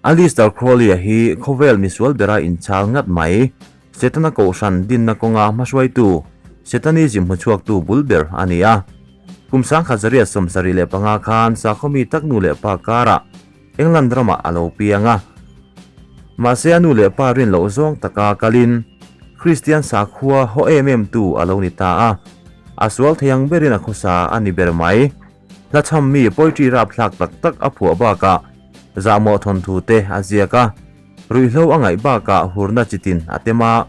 Aleister Crowley-a hi khawvel misual bera inchhal ngat mai, Setana kohhran dinna kawnga hmahruaitu, Setanism hmuchhuaktu bul ber a ni a. Kum 1775 khan sakhawmi tak nu leh pa karah England ramah a lo piang a. Mahse a nu leh pa rin loh zawng taka kalin Kristian sakhua haw em em tu a lo ni ta a. A sual thei ang berin a khawsa a ni ber mai. Hla chham mi poetry rapthlak tak tak a phuah bakah zahmawh thawnthu te a ziak a. Ruihhlo a ngaih bakah hurna chitin a tem a,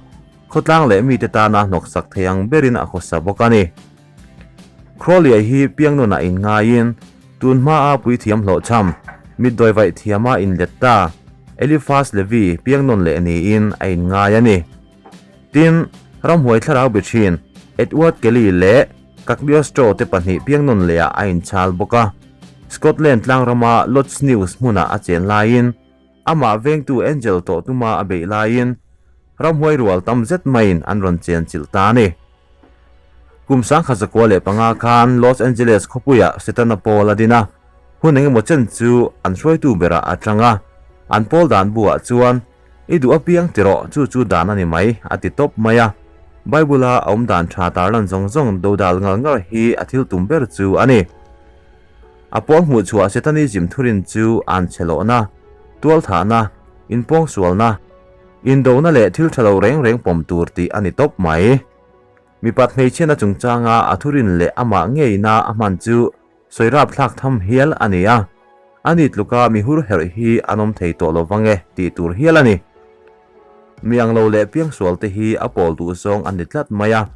khawtlang leh mite tana hnawksak thei ang berin a khawsa bawk a ni. Crowley-a hi piangnunah inngaiin tun hmaa puithiam hlawhchham, mitdawi vaih thiama inlet ta Eliphas Levi piangnawn leh niin a inngai a ni. Tin, ramhuai thlarau be thin Edward Kelly leh Cagliostro te pahnih piangnawn lehah a inchhal bawk a. Scotland tlangrama Loch Ness hmunah a chen laiin Amah vengtu Angel tawh tuma a beih laiin ramhuai rual tam zet maiin an rawn chen chilh ta a ni. Kum 1905 khan Los Angeles khawpuiah Setana pawl a din a, hun engemaw chen chu an hruaitu berah a tang a. An pawl dan buah chuan, I duh apiang ti rawh, chu chu dan a ni mai, a ti tawp mai a. Bible-a a awm dan tha tarlan zawng zawng dodal ngar ngar hi a thil tum ber chu a ni. A pawl hmuh chhuah Satanism thurin chu an chhe lohna, tualthahna, inpawngsualna, indona leh thil tha lo reng reng pawm tur tih a ni tawp mai. Mipat hmeichhiatna chungchanga a thurin leh amah ngeina a hman chu sawi rapthlak tham hial a ni a, ani tluka mi hur herh hi an awm thei tawh lo vang e tih tur hial a ni. Mi anglo leh piangsualte hi a pawl duh zawng a ni tlat mai a.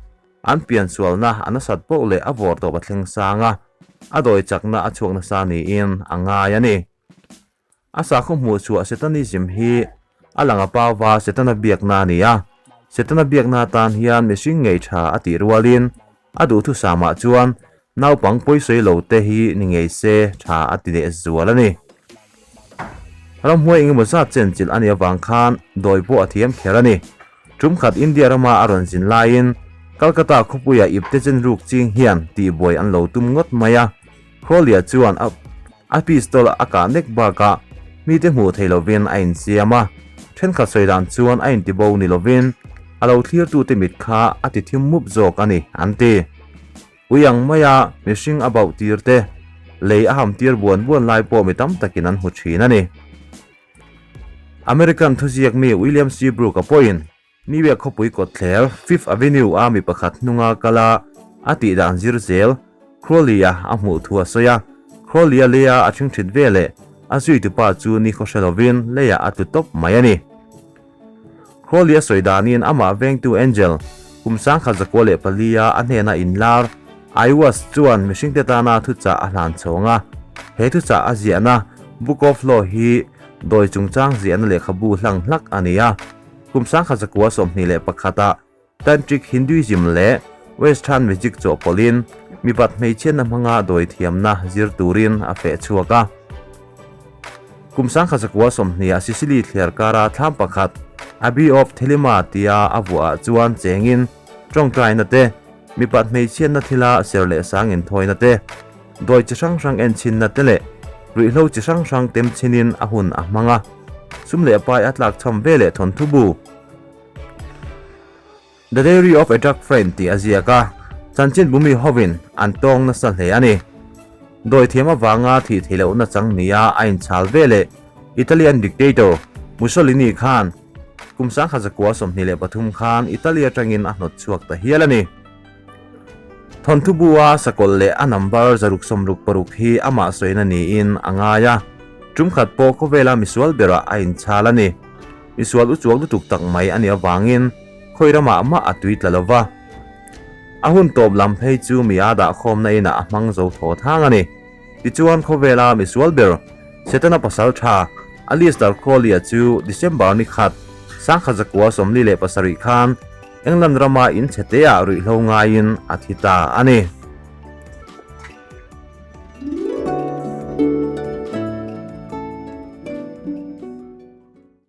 An piansualna a nasat poh leh a vawr tawp a thleng sang a, a dawi chakna a chhuak nasa niin a ngai a ni. A sakhaw hmuh chhuah Satanism hi a lang a pauva Setana biakna a ni a, Setana biakna atan hian mihring ngei tha a tih rualin a duhthusamah chuan naupang pawisawi lo te hi ni ngei se tha a ti leh zual a ni. Ramhuai engemaw zat chenchilh a nih avang khan dawi pawh a thiam kher a ni. Tum khat India rama a rawn zin laiin Calcutta khawpuia ipte chen ruk ching hian tihbuai an lo tum ngawt mai a, Crowley-a chuan a a pistol a kah nek bakah mite hmuh thei lovin a insiam a, thenkhat sawi dan chuan a intibo ni lovin a lo thlirtute mit kha a ti thim mup zawk a ni, an ti. Ui ang maia mihring a bauh tir te, lei a ham tir buan buan lai pawh mi tam takin an hmu thin a ni. American thuziak mi William C. Brooke-a pawhin New York khawpui kawtthler Fifth Avenue a mi pakhat hnunga kala a tih dan zir zel Crowley-a a hmuh thu a sawi a. Crowley-a leia a ṭhingṭhit veleh a zuitupa chu ni khaw hre lovin leiah a tlu tawp mai a ni. Crowley-a sawi danin amah vengtu Angel kum 1904-a a hnena inlar Aiwas chuan mihringte tana thuchah a hlan chhawng a. He thuchah a ziahna Book of Law hi dawi chungchang ziahna lehkhabu hlang hlak a ni a. Kum 1921-ah Tantric Hinduism leh Western Magic chawhpawlhin mipat hmeichhiatna hmanga dawi thiamna zir turin a feh chhuak a. Kum 1920-ah Sicily thliar kara thlam pakhat Abbey of Thelema tia a vuahah chuan chengin tawngtaina te, mipat hmeichhiatna thila ser leh sang inthawina te, dawi chi hrang hrang enchinna te leh ruihhlo chi hrang hrang tem chinin a hun a hmang a. Sum leh pai a tlakchham ve leh thawnthu bu. The Diary of a Dark Friend tih a ziak a, chanchin bumi hovin an tawng nasa hle a ni. Dawithiam avanga thih theih lohna chang nia a inchhal ve leh Italian dictator Mussolini khan kum 1923 khan Italy atangin a hnawt chhuak ta hial a ni. Thawnthu bua sakawlh leh a number 666 hi amah sawina niin a ngai a, tum khat pawh khawvela misual berah a inchhal a ni. Misual uchuak lutuk tak mai a nih avangin khawi ramah mah a tui tla lo va. A hun tawp lam phei chu mi a dahkhawmna inah a hmang zo thaw thang a ni. Tichuan khawvela misual ber Setana pasal tha Aleister Crowley-a chu December ni khat 1947 khan England rama in chhe teah ruihhlo ngaiin a thi ta a ni.